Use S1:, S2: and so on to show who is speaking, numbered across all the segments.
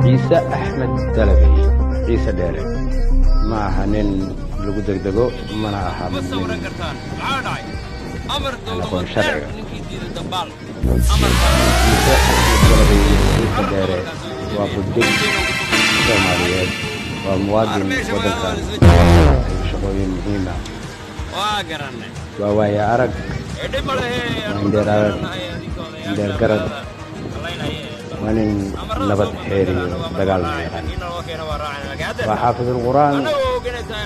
S1: Ciise Axmed Dalabey, Ciise Dheere, ma aha nin lagu degdego, mana aha
S2: Ma
S1: nin
S2: sawiran kartaan maxaa dhacay? Amar
S1: aan
S2: dowlad
S1: aqoon sharciga.
S2: Ninkii diida dabaal amarka.
S1: Ciise Axmed Dalabey, Ciise Dheere, waa buddig Soomaaliyeed, waa muwaadin waddankan ay shaqooyin muhiima.
S2: Waa garanay.
S1: Waa waaya arag,
S2: ee dhib ma lehe.
S1: waa indheer arag, indheer garad, waa nin nabad xeeriyo dagaalna yaqaan, waa xaafidulqur'aan,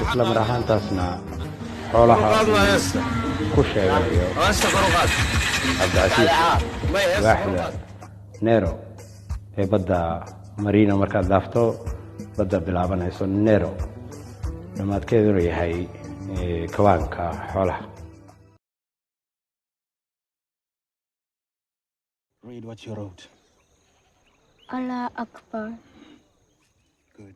S1: isla mar ahaantaasna xoolaha uu ku sheegayo Cabdicasiis waaxda Nero ee badda Marina. Markaad dhaafto badda bilaabanayso Nero, dhammaadkeeduna yahay kawaanka xoolaha.
S3: Read what you wrote.
S4: Allah Akbar.
S3: Good.